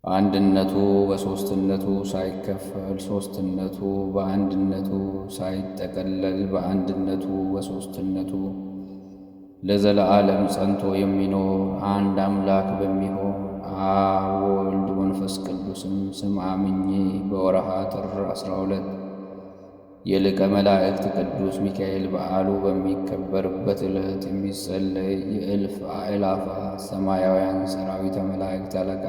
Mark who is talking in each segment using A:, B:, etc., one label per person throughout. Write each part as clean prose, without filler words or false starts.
A: አንድነቱ በሦስትነቱ ሳይከፈል፣ ሦስትነቱ በአንድነቱ ሳይጠቀለል፣ በአንድነቱ በሦስትነቱ ለዘለዓለም ጸንቶ የሚኖር አንድ አምላክ በሚሆን አብ ወልድ መንፈስ ቅዱስም ስም አምኜ በወርሃ ጥር 12 የሊቀ መላእክት ቅዱስ ሚካኤል በዓሉ በሚከበርበት ዕለት የሚጸለይ የእልፍ አእላፋት ሰማያውያን ሰራዊተ መላእክት አለቃ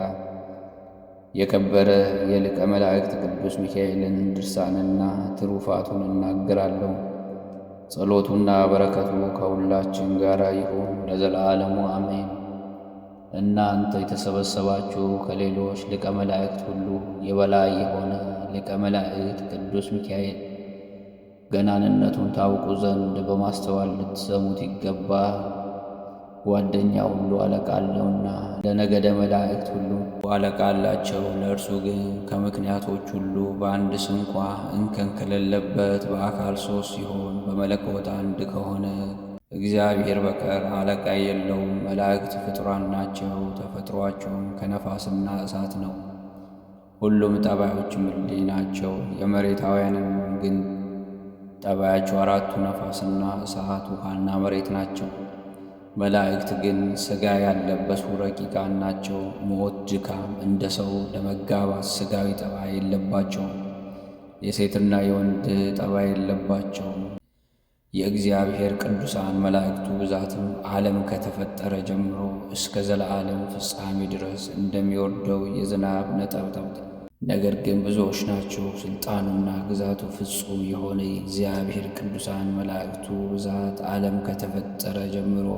A: የከበረ የሊቀ መላእክት ቅዱስ ሚካኤልን ድርሳንና ትሩፋቱን እናገራለሁ። ጸሎቱና በረከቱ ከሁላችን ጋር ይሁን ለዘላለሙ አሜን። እናንተ የተሰበሰባችሁ ከሌሎች ሊቀ መላእክት ሁሉ የበላይ የሆነ ሊቀ መላእክት ቅዱስ ሚካኤል ገናንነቱን ታውቁ ዘንድ በማስተዋል ልትሰሙት ይገባል። ጓደኛ ሁሉ አለቃ አለውና ለነገደ መላእክት ሁሉ አለቃ አላቸው። ለእርሱ ግን ከምክንያቶች ሁሉ በአንድ ስንኳ እንከን ከሌለበት በአካል ሦስት ሲሆን በመለኮት አንድ ከሆነ እግዚአብሔር በቀር አለቃ የለውም። መላእክት ፍጡራን ናቸው፣ ተፈጥሯቸውም ከነፋስና እሳት ነው። ሁሉም ጠባዮች ምሊ ናቸው። የመሬታውያንን ግን ጠባያቸው አራቱ ነፋስና እሳት፣ ውሃና መሬት ናቸው። መላእክት ግን ሥጋ ያለበሱ ረቂቃን ናቸው። ሞት፣ ድካም፣ እንደ ሰው ለመጋባት ሥጋዊ ጠባይ የለባቸውም። የሴትና የወንድ ጠባይ የለባቸውም። የእግዚአብሔር ቅዱሳን መላእክቱ ብዛትም ዓለም ከተፈጠረ ጀምሮ እስከ ዘለዓለም ፍጻሜ ድረስ እንደሚወርደው የዝናብ ነጠብጣብ ነገር ግን ብዙዎች ናቸው። ሥልጣኑና ግዛቱ ፍጹም የሆነ የእግዚአብሔር ቅዱሳን መላእክቱ ብዛት ዓለም ከተፈጠረ ጀምሮ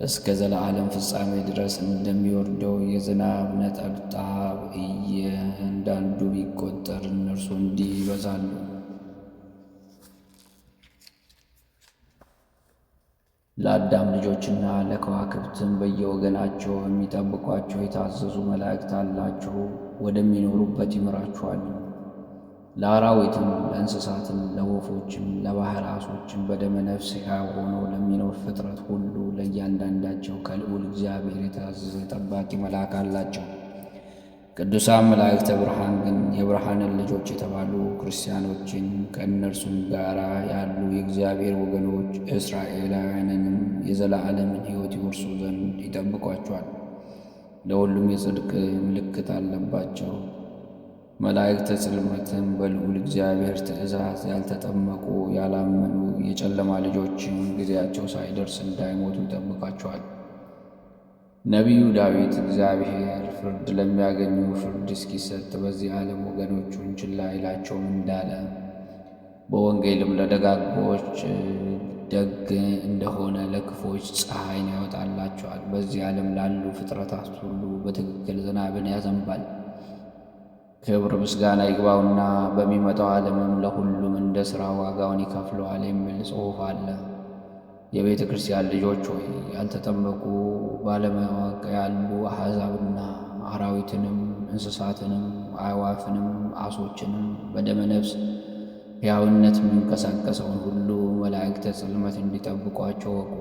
A: እስከ ዘለዓለም ፍጻሜ ድረስ እንደሚወርደው የዝናብ ነጠብጣብ እያንዳንዱ ቢቆጠር እነርሱ እንዲህ ይበዛሉ። ለአዳም ልጆችና ለከዋክብትም በየወገናቸው የሚጠብቋቸው የታዘዙ መላእክት አላችሁ፣ ወደሚኖሩበት ይምራችኋል። ለአራዊትም፣ ለእንስሳትም፣ ለወፎችም፣ ለባሕር ዓሦችም በደመ ነፍስ ሕያው ሆኖ ለሚኖር ፍጥረት ሁሉ ለእያንዳንዳቸው ከልዑል እግዚአብሔር የታዘዘ ጠባቂ መልአክ አላቸው። ቅዱሳን መላእክተ ብርሃን ግን የብርሃንን ልጆች የተባሉ ክርስቲያኖችን ከእነርሱም ጋር ያሉ የእግዚአብሔር ወገኖች እስራኤላውያንንም የዘላለምን ሕይወት ይወርሱ ዘንድ ይጠብቋቸዋል። ለሁሉም የጽድቅ ምልክት አለባቸው። መላእክተ ጽልመትም በልዑል እግዚአብሔር ትእዛዝ ያልተጠመቁ ያላመኑ የጨለማ ልጆችን ጊዜያቸው ሳይደርስ እንዳይሞቱ ይጠብቃቸዋል። ነቢዩ ዳዊት እግዚአብሔር ፍርድ ለሚያገኙ ፍርድ እስኪሰጥ በዚህ ዓለም ወገኖቹን ችላ አይላቸውም እንዳለ፣ በወንጌልም ለደጋጎች ደግ እንደሆነ ለክፎች ፀሐይን ያወጣላቸዋል። በዚህ ዓለም ላሉ ፍጥረታት ሁሉ በትክክል ዝናብን ያዘንባል። ክብር ምስጋና ይግባውና በሚመጣው ዓለምም ለሁሉም እንደ ሥራ ዋጋውን ይከፍለዋል የሚል ጽሑፍ አለ። የቤተ ክርስቲያን ልጆች ሆይ፣ ያልተጠመቁ ባለማወቅ ያሉ አሕዛብና አራዊትንም እንስሳትንም አዕዋፍንም ዓሦችንም በደመ ነፍስ ሕያውነት የሚንቀሳቀሰውን ሁሉ መላእክተ ጽልመት እንዲጠብቋቸው ወቁ።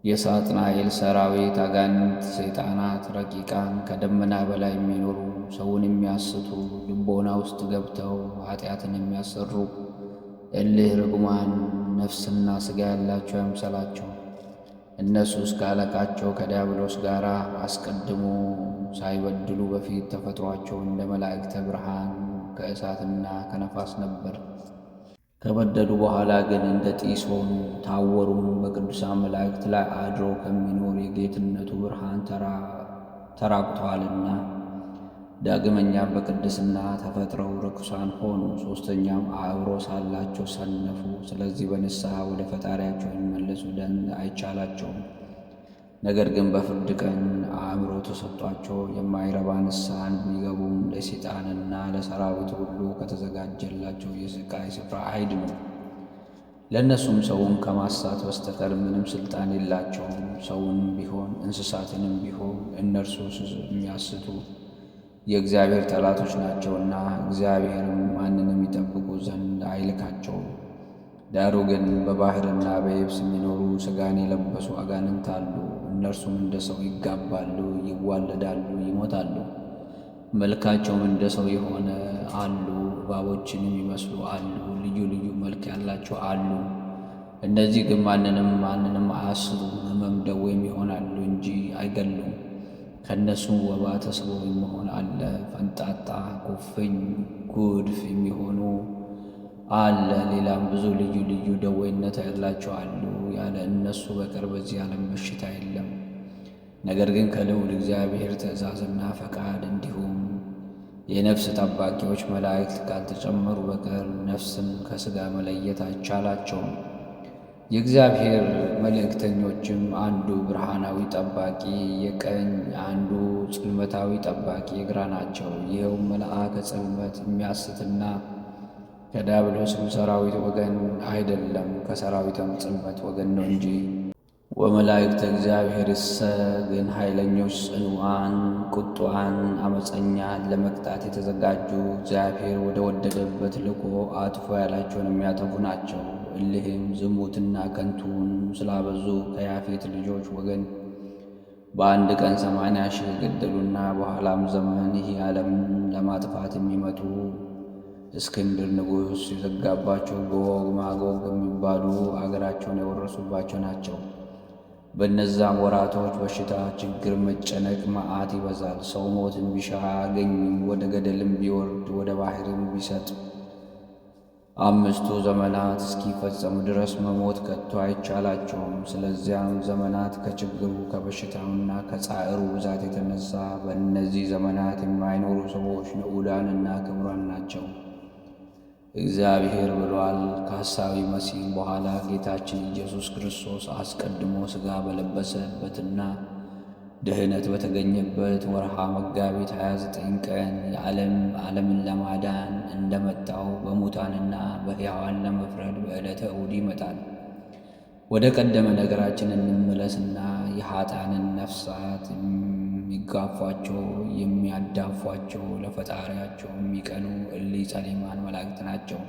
A: የሳጥናኤል ሰራዊት፣ አጋንንት፣ ሰይጣናት፣ ረቂቃን ከደመና በላይ የሚኖሩ ሰውን የሚያስቱ ልቦና ውስጥ ገብተው ኃጢአትን የሚያሰሩ እልህ ርጉማን ነፍስና ሥጋ ያላቸው አይምሰላቸው። እነሱ እስከ አለቃቸው ከዲያብሎስ ጋር አስቀድሞ ሳይበድሉ በፊት ተፈጥሯቸው እንደ መላእክተ ብርሃን ከእሳትና ከነፋስ ነበር። ከበደሉ በኋላ ግን እንደ ጢስ ሆኑ፣ ታወሩም። በቅዱሳን መላእክት ላይ አድሮ ከሚኖር የጌትነቱ ብርሃን ተራቁተዋልና። ዳግመኛም በቅድስና ተፈጥረው ርኩሳን ሆኑ። ሦስተኛም አእምሮ ሳላቸው ሰነፉ። ስለዚህ በንስሐ ወደ ፈጣሪያቸው ይመለሱ ዘንድ አይቻላቸውም። ነገር ግን በፍርድ ቀን አእምሮ ተሰጥቷቸው የማይረባ ንስሐን ቢገቡም ለሰይጣንና ለሰራዊት ሁሉ ከተዘጋጀላቸው የስቃይ ስፍራ አይድኑም። ለእነሱም ሰውን ከማሳት በስተቀር ምንም ሥልጣን የላቸውም። ሰውንም ቢሆን እንስሳትንም ቢሆን እነርሱ የሚያስቱ የእግዚአብሔር ጠላቶች ናቸውና እግዚአብሔርም ማንንም ይጠብቁ ዘንድ አይልካቸውም። ዳሩ ግን በባሕርና በየብስ የሚኖሩ ሥጋን የለበሱ አጋንንት አሉ። እነርሱም እንደ ሰው ይጋባሉ፣ ይዋለዳሉ፣ ይሞታሉ። መልካቸውም እንደ ሰው የሆነ አሉ፣ እባቦችን የሚመስሉ አሉ፣ ልዩ ልዩ መልክ ያላቸው አሉ። እነዚህ ግን ማንንም ማንንም አያስቱም፣ ሕመም ደዌም ይሆናሉ እንጂ አይገሉም። ከእነሱም ወባ ተስቦ የሚሆን አለ፣ ፈንጣጣ፣ ኩፍኝ፣ ጉድፍ የሚሆኑ አለ። ሌላም ብዙ ልዩ ልዩ ደዌነት ያላቸው አሉ። ያለ እነሱ በቀር በዚህ ዓለም በሽታ የለም። ነገር ግን ከልዑል እግዚአብሔር ትእዛዝና ፈቃድ እንዲሁም የነፍስ ጠባቂዎች መላእክት ካልተጨመሩ በቀር ነፍስን ከሥጋ መለየት አይቻላቸውም። የእግዚአብሔር መልእክተኞችም አንዱ ብርሃናዊ ጠባቂ የቀኝ አንዱ ጽልመታዊ ጠባቂ የግራ ናቸው። ይኸውም መልአከ ጽልመት የሚያስትና ከዲያብሎስም ሰራዊት ወገን አይደለም፣ ከሰራዊትም ጽልመት ወገን ነው እንጂ። ወመላእክተ እግዚአብሔርሰ ግን ኃይለኞች ጽኑዓን ቁጡዓን አመፀኛን ለመቅጣት የተዘጋጁ እግዚአብሔር ወደ ወደደበት ልኮ አጥፎ ያላቸውን የሚያጠፉ ናቸው። እሊህም ዝሙትና ከንቱን ስላበዙ ከያፌት ልጆች ወገን በአንድ ቀን 80,000 የገደሉና በኋላም ዘመን ይህ ዓለም ለማጥፋት የሚመጡ እስክንድር ንጉሥ የዘጋባቸው ጎግ ማጎግ የሚባሉ አገራቸውን የወረሱባቸው ናቸው። በእነዛም ወራቶች በሽታ፣ ችግር፣ መጨነቅ፣ መዓት ይበዛል። ሰው ሞትን ቢሻ አያገኝም። ወደ ገደልም ቢወርድ ወደ ባሕርም ቢሰጥ 5ቱ ዘመናት እስኪፈጸሙ ድረስ መሞት ከቶ አይቻላቸውም። ስለዚያም ዘመናት ከችግሩ ከበሽታውና ከጻዕሩ ብዛት የተነሳ በእነዚህ ዘመናት የማይኖሩ ሰዎች ንዑዳንና ክቡራን ናቸው። እግዚአብሔር ብሏል። ከሐሳዊ መሲህ በኋላ ጌታችን ኢየሱስ ክርስቶስ አስቀድሞ ሥጋ በለበሰበትና ድህነት በተገኘበት ወርሃ መጋቢት 29 ቀን የዓለም ዓለምን ለማዳን እንደመጣው በሙታንና በሕያዋን ለመፍረድ በዕለተ እሑድ ይመጣል። ወደ ቀደመ ነገራችን እንመለስና የኃጥአንን ነፍሳት የሚጋፏቸው የሚያዳፏቸው ለፈጣሪያቸው የሚቀኑ እሊህ ጸሊማን መላእክት ናቸው።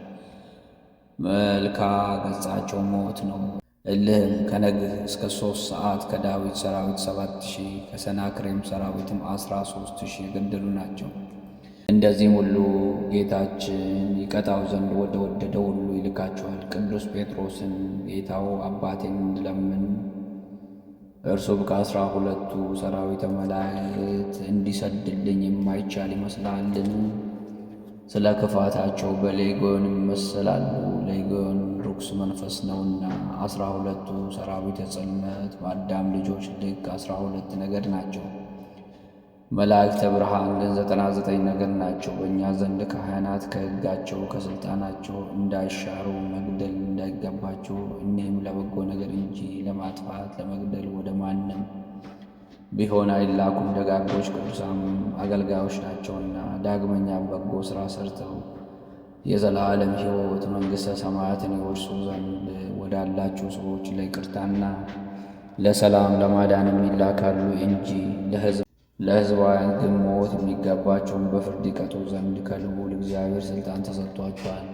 A: መልካ ገጻቸው ሞት ነው። እልህም ከነግህ እስከ 3 ሰዓት ከዳዊት ሰራዊት 7,000 ከሰናክሬም ሰራዊትም 13,000 የገደሉ ናቸው። እንደዚህም ሁሉ ጌታችን ይቀጣው ዘንድ ወደ ወደደው ሁሉ ይልካቸዋል። ቅዱስ ጴጥሮስን ጌታው አባቴን እንድለምን እርሱም ከ12ቱ ሰራዊተ መላእክት እንዲሰድልኝ የማይቻል ይመስልሃልን? ስለ ክፋታቸው በሌጎን ይመሰላሉ። ሌጎን ርኩስ መንፈስ ነውና። 12ቱ ሰራዊተ ጽልመት በአዳም ልጆች ልክ 12 ነገድ ናቸው። መላእክተ ብርሃን ግን 99 ነገድ ናቸው። በእኛ ዘንድ ካህናት ከሕጋቸው ከሥልጣናቸው እንዳይሻሩ መግደል እንዳይገባቸው፣ እኒህም ለበጎ ነገር እንጂ ለማጥፋት ለመግደል ወደ ማንም ቢሆን አይላኩም። ደጋጎች ቅዱሳን አገልጋዮች ናቸውና። ዳግመኛም በጎ ሥራ ሰርተው የዘላለም ሕይወት መንግሥተ ሰማያትን ይወርሱ ዘንድ ወዳላቸው ሰዎች ለይቅርታና ለሰላም ለማዳንም ይላካሉ እንጂ ለሕዝባውያን ግን ሞት የሚገባቸውን በፍርድ ይቀጡ ዘንድ ከልዑል እግዚአብሔር ሥልጣን ተሰጥቷቸዋል።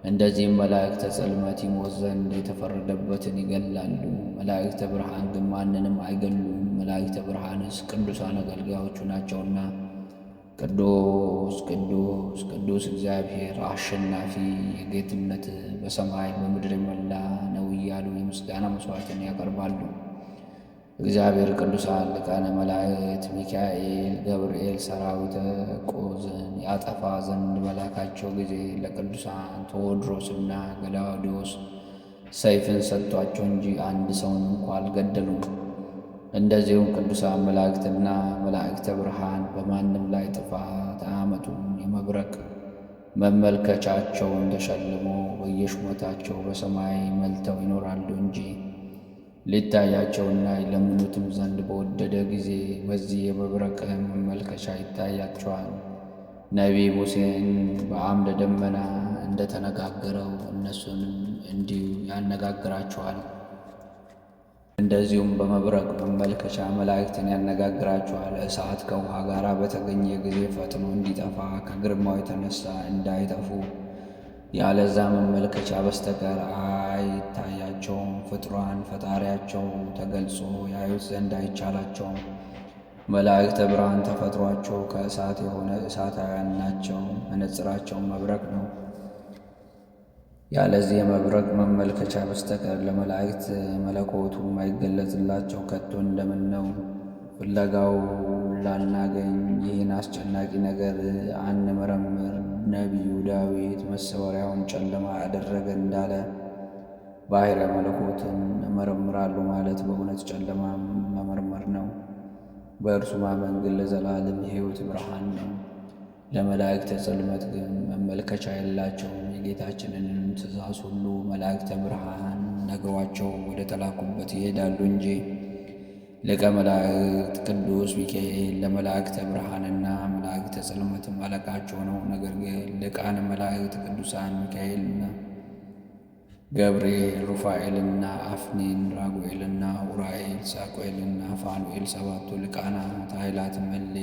A: እንደዚህም መላእክተ ጽልመት ይሞት ዘንድ የተፈረደበትን ይገላሉ። መላእክተ ብርሃን ግን ማንንም አይገሉም። መላእክተ ብርሃንስ ቅዱሳን አገልጋዮቹ ናቸውና። ቅዱስ ቅዱስ ቅዱስ እግዚአብሔር አሸናፊ የጌትነት በሰማይ በምድር የሞላ ነው እያሉ የምስጋና መሥዋዕትን ያቀርባሉ። እግዚአብሔር ቅዱሳን ሊቃነ መላእክት ሚካኤል፣ ገብርኤል ሰራዊተ ቆዝን ያጠፋ ዘንድ በላካቸው ጊዜ ለቅዱሳን ቴዎድሮስና ገላውዴዎስ ሰይፍን ሰጥቷቸው እንጂ አንድ ሰውን እንኳ አልገደሉም። እንደዚሁም ቅዱሳን መላእክትና መላእክተ ብርሃን በማንም ላይ ጥፋት አያመጡም። የመብረቅ መመልከቻቸውን ተሸልሞ በየሹመታቸው በሰማይ መልተው ይኖራሉ እንጂ ሊታያቸውና ይለምኑትም ዘንድ በወደደ ጊዜ በዚህ የመብረቅ መመልከቻ ይታያቸዋል። ነቢይ ሙሴን በአምደ ደመና እንደተነጋገረው እነሱንም እንዲሁ ያነጋግራቸዋል። እንደዚሁም በመብረቅ መመልከቻ መላእክትን ያነጋግራቸዋል። እሳት ከውሃ ጋር በተገኘ ጊዜ ፈጥኖ እንዲጠፋ ከግርማው የተነሳ እንዳይጠፉ ያለዛ መመልከቻ በስተቀር አይታያቸውም። ፍጥሯን ፈጣሪያቸው ተገልጾ ያዩት ዘንድ አይቻላቸውም። መላእክተ ብርሃን ተፈጥሯቸው ከእሳት የሆነ እሳታውያን ናቸው። መነጽራቸው መብረቅ ነው። ያለዚህ የመብረቅ መመልከቻ በስተቀር ለመላእክት መለኮቱ አይገለጽላቸው ከቶ እንደምን ነው? ፍለጋው ላናገኝ ይህን አስጨናቂ ነገር አንመረምር። ነቢዩ ዳዊት መሰወሪያውን ጨለማ አደረገ እንዳለ ባሕረ መለኮትን እመረምራለሁ ማለት በእውነት ጨለማ መመርመር ነው። በእርሱ ማመን ግን ለዘላለም የሕይወት ብርሃን ነው። ለመላእክተ ጽልመት ግን መመልከቻ የላቸውም። የጌታችንንም ትእዛዝ ሁሉ መላእክተ ብርሃን ነግሯቸው ወደ ተላኩበት ይሄዳሉ እንጂ። ሊቀ መላእክት ቅዱስ ሚካኤል ለመላእክተ ብርሃንና መላእክተ ጽልመትም አለቃቸው ነው። ነገር ግን ሊቃነ መላእክት ቅዱሳን ሚካኤልና ገብርኤል፣ ሩፋኤልና አፍኒን፣ ራጉኤልና ኡራኤል፣ ሳቁኤልና ፋኑኤል ሰባቱ ሊቃናት ኃይላት መሌ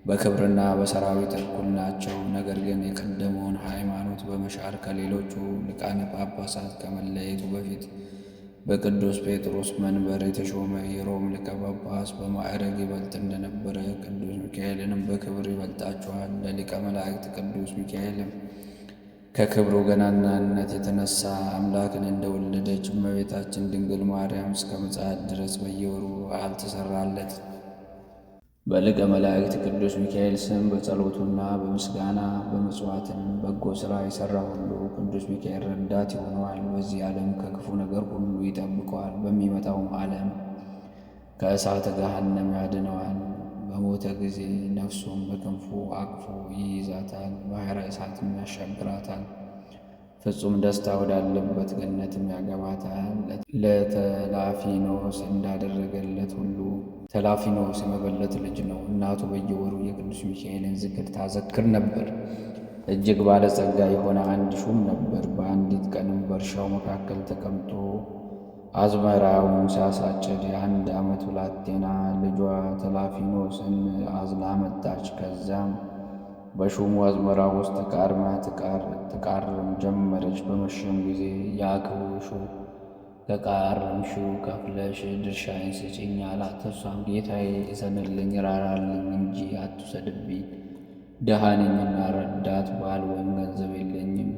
A: በክብርና በሰራዊት እኩል ናቸው። ነገር ግን የቀደመውን ሃይማኖት በመሻር ከሌሎቹ ሊቃነ ጳጳሳት ከመለየቱ በፊት በቅዱስ ጴጥሮስ መንበር የተሾመ የሮም ሊቀ ጳጳስ በማዕረግ ይበልጥ እንደነበረ ቅዱስ ሚካኤልንም በክብር ይበልጣቸዋል። ለሊቀ መላእክት ቅዱስ ሚካኤልም ከክብሩ ገናናነት የተነሳ አምላክን እንደወለደች እመቤታችን ድንግል ማርያም እስከ ምጽአት ድረስ በየወሩ በዓል ተሰራለት። በሊቀ መላእክት ቅዱስ ሚካኤል ስም በጸሎቱና በምስጋና በመጽዋዕትም በጎ ሥራ የሠራ ሁሉ ቅዱስ ሚካኤል ረዳት ይሆነዋል። በዚህ ዓለም ከክፉ ነገር ሁሉ ይጠብቀዋል። በሚመጣውም ዓለም ከእሳተ ገሃነም ያድነዋል። በሞተ ጊዜ ነፍሱን በክንፉ አቅፎ ይይዛታል፣ ባሕረ እሳትም ያሻግራታል። ፍጹም ደስታ ወዳለበት ገነትም ያገባታል። ለተላፊኖስ እንዳደረገለት ሁሉ ተላፊኖስ የመበለት ልጅ ነው። እናቱ በየወሩ የቅዱስ ሚካኤልን ዝክር ታዘክር ነበር። እጅግ ባለጸጋ የሆነ አንድ ሹም ነበር። በአንዲት ቀንም በእርሻው መካከል ተቀምጦ አዝመራውን ሲያሳጭድ የአንድ ዓመት ብላቴና ልጇ ተላፊኖስን አዝላ መጣች። ከዚያም በሹሙ አዝመራ ውስጥ ቃርሚያ ትቃርም ጀመረች። በመሸም ጊዜ ያ ክቡር ሹም ከቃረምሽው ከፍለሽ ድርሻዬን ስጪኝ አላት። እርሷም ጌታዬ እዘንልኝ፣ ራራልኝ እንጂ አትውሰድብኝ፣ ድሃ ነኝና ረዳት ባል ወይም ገንዘብ የለኝም።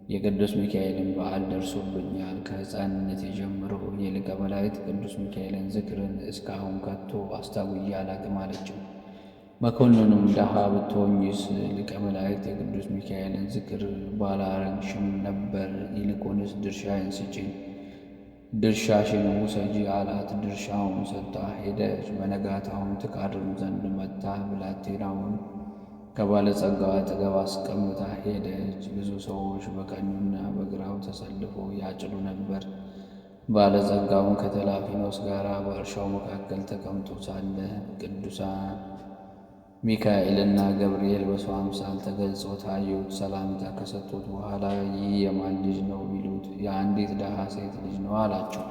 A: የቅዱስ ሚካኤልን በዓል ደርሶብኛል። ከሕፃንነቴ ጀምሮ የሊቀ መላእክት ቅዱስ ሚካኤልን ዝክርን እስካሁን ከቶ አስታውዬ አላቅም አለችው። መኮንኑም ድሃ ብትሆኝስ ሊቀ መላእክት የቅዱስ ሚካኤልን ዝክር ባላረግሽም ነበር። ይልቁንስ ድርሻዬን ስጪኝ፣ ድርሻሽን ውሰጂ አላት። ድርሻውን ሰጥታ ሄደች። በነጋታውም ትቃርም ዘንድ መጥታ ብላቴናውን ከባለጸጋው አጠገብ አስቀምጣ ሄደች። ብዙ ሰዎች በቀኙና በግራው ተሰልፈው ያጭዱ ነበር። ባለጸጋውን ከተላፊኖስ ጋር በእርሻው መካከል ተቀምጦ ሳለ ቅዱሳን ሚካኤልና ገብርኤል በሰው አምሳል ተገልጸው ታዩት። ሰላምታ ከሰጡት በኋላ ይህ የማን ልጅ ነው ቢሉት የአንዲት ድሃ ሴት ልጅ ነው አላቸው።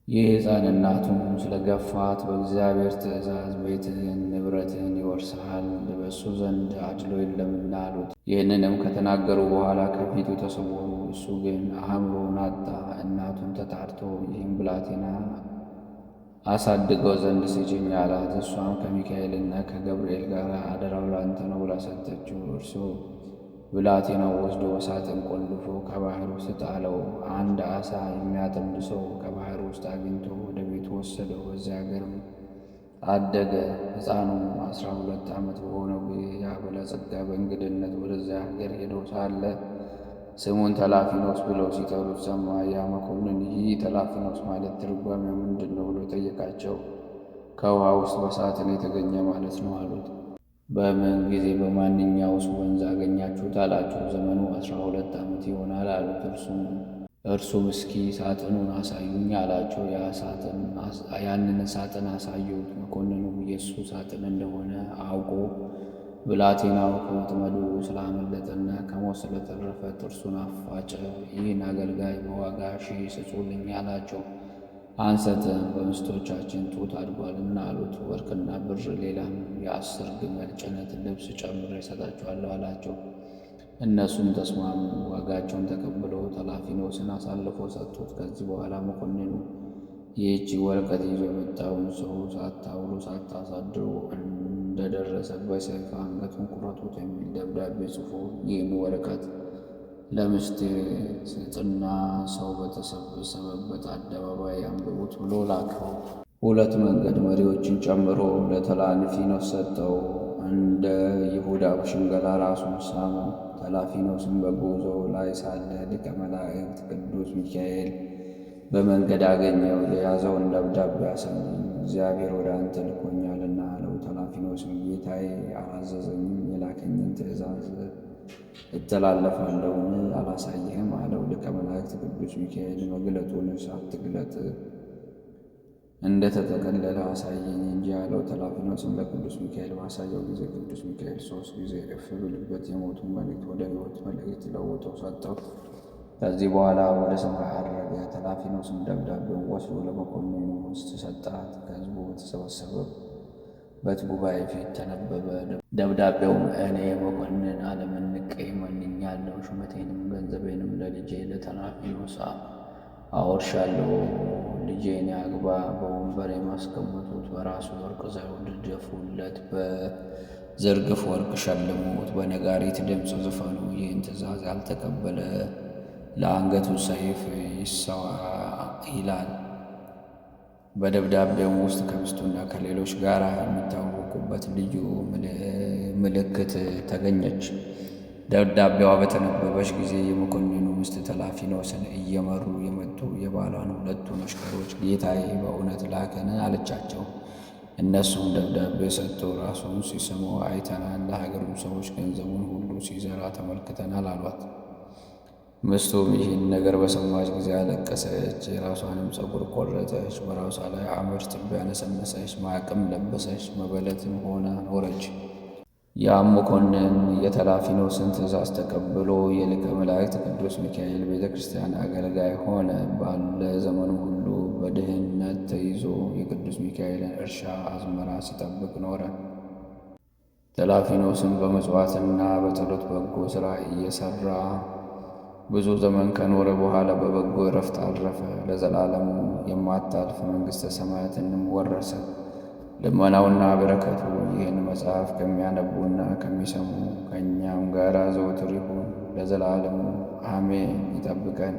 A: ይህ ሕፃን እናቱም ስለገፋት በእግዚአብሔር ትእዛዝ ቤትህን ንብረትህን ይወርስሃል፣ በእሱ ዘንድ አድሎ የለምና አሉት። ይህንንም ከተናገሩ በኋላ ከፊቱ ተሰወሩ። እሱ ግን አእምሮውን አጣ። እናቱን ተጣርቶ ይህም ብላቴና አሳድገው ዘንድ ስጭኝ አላት። እሷም ከሚካኤልና ከገብርኤል ጋር አደራው ላንተ ነው ብላ ሰጠችው። እርሱ ብላቴናው ወስዶ በሳጥን ቆልፎ ከባህር ውስጥ ጣለው። አንድ ዓሣ የሚያጠምድ ሰው ከባህር ውስጥ አግኝቶ ወደ ቤቱ ወሰደው። በዚያ አገርም አደገ። ሕፃኑም 12 ዓመት በሆነው ጊዜ ያ ባለጸጋ በእንግድነት ወደዚያ ሀገር ሄዶ ሳለ ስሙን ተላፊኖስ ብለው ሲጠሩት ሰማ። ያ መኮንን ይህ ተላፊኖስ ማለት ትርጓሜው ምንድን ነው ብሎ ጠየቃቸው። ከውሃ ውስጥ በሳጥን የተገኘ ማለት ነው አሉት። በምን ጊዜ በማንኛውስ ወንዝ አገኛችሁት አላቸው። ዘመኑ 12 ዓመት ይሆናል አሉት። እርሱም እስኪ ሳጥኑን አሳዩኝ አላቸው። ያንን ሳጥን አሳዩት። መኮንኑም የእሱ ሳጥን እንደሆነ አውቆ ብላቴናው ከወጥመዱ ስላመለጠና ከሞት ስለተረፈ ጥርሱን አፋጨ። ይህን አገልጋይ በዋጋ 1000 ስጡልኝ አላቸው። አንሰጥም፣ በሚስቶቻችን ጡት አድጓልና አሉት። ወርቅና ብር፣ ሌላም የ10 ግመል ጭነት ልብስ ጨምሬ እሰጣችኋለሁ አላቸው። እነሱም ተስማሙ። ዋጋቸውን ተቀብለው ተላፊኖስን አሳልፎ ሰጡት። ከዚህ በኋላ መኮንኑ ይህች ወረቀት ይዞ የመጣውን ሰው ሳታውሉ ሳታሳድሩ እንደደረሰ በሰይፍ አንገቱን ቁረጡት የሚል ደብዳቤ ጽፎ ይህን ወረቀት ለሚስቴ ስጥና ሰው በተሰበሰበበት አደባባይ አንብቡት ብሎ ላከው። ሁለት መንገድ መሪዎችን ጨምሮ ለተላፊኖስ ሰጠው። እንደ ይሁዳ ሽንገላ ራሱን ሳመው። ተላፊኖስን በጉዞ ላይ ሳለ ሊቀ መላእክት ቅዱስ ሚካኤል በመንገድ አገኘው። የያዘውን ደብዳቤ አሳየኝ፣ እግዚአብሔር ወደ አንተ ልኮኛልና አለው። ተላፊኖስም ጌታዬ አላዘዘኝም፣ የላከኝን ትእዛዝ እተላለፋለሁን? አላሳይህም አለው። ሊቀ መላእክት ቅዱስ ሚካኤል መግለጡንስ አትግለጥ እንደተጠቀለለ አሳየኝ እንጂ አለው። ተላፊኖስም ለቅዱስ ሚካኤል ባሳየው ጊዜ ቅዱስ ሚካኤል 3 ጊዜ እፍ ቢልበት የሞቱን መልእክት ወደ ሕይወት መልእክት ለውጦ ሰጠው። ከዚህ በኋላ ወደ ሰማይ አረገ። ተላፊኖስም ደብዳቤውን ወስዶ ለመኮንኑ ሚስት ሰጣት። ከሕዝቡ በተሰበሰበበት ጉባኤ ፊት ተነበበ። ደብዳቤውም እኔ መኮንን ዓለምን ንቄ መንኛለሁ፣ ሹመቴንም ገንዘቤንም ለልጄ ለተላፊኖስ አወርሻለሁ። ልጄን ያግባ፣ በወንበር የማስቀምጡት፣ በራሱ የወርቅ ዘውድ ድፉለት፣ በዝርግፍ ወርቅ ሸልሙት፣ በነጋሪት ድምፅ ዝፈኑ። ይህን ትእዛዝ ያልተቀበለ ለአንገቱ ሰይፍ ይሰዋ ይላል። በደብዳቤውም ውስጥ ከሚስቱና ከሌሎች ጋር የሚታወቁበት ልዩ ምልክት ተገኘች። ደብዳቤዋ በተነበበች ጊዜ የመኮንኑ ሚስት ተላፊኖስን እየመሩ የመጡ የባሏን ሁለቱን አሽከሮች ጌታዬ በእውነት ላከን አለቻቸው። እነሱም ደብዳቤ ሰጥቶ ራሱን ሲስመው አይተናል፣ ለሀገሩም ሰዎች ገንዘቡን ሁሉ ሲዘራ ተመልክተናል አሏት። ሚስቱም ይህን ነገር በሰማች ጊዜ አለቀሰች፣ የራሷንም ፀጉር ቆረጠች፣ በራሷ ላይ አመድ ትቢያ ነሰነሰች፣ ማቅም ለበሰች፣ መበለትም ሆና ኖረች። ያም መኮንን የተላፊኖስን ትእዛዝ ተቀብሎ የሊቀ መላእክት ቅዱስ ሚካኤል ቤተ ክርስቲያን አገልጋይ ሆነ። ባለ ዘመኑ ሁሉ በድህነት ተይዞ የቅዱስ ሚካኤልን እርሻ አዝመራ ሲጠብቅ ኖረ። ተላፊኖስን በመጽዋትና በጸሎት በጎ ሥራ እየሠራ ብዙ ዘመን ከኖረ በኋላ በበጎ ዕረፍት አረፈ። ለዘላለሙ የማታልፍ መንግሥተ ሰማያትንም ወረሰ። ልመናውና በረከቱ ይህን መጽሐፍ ከሚያነቡና ከሚሰሙ ከእኛም ጋር ዘወትር ይሁን ለዘላለሙ አሜን። ይጠብቀን።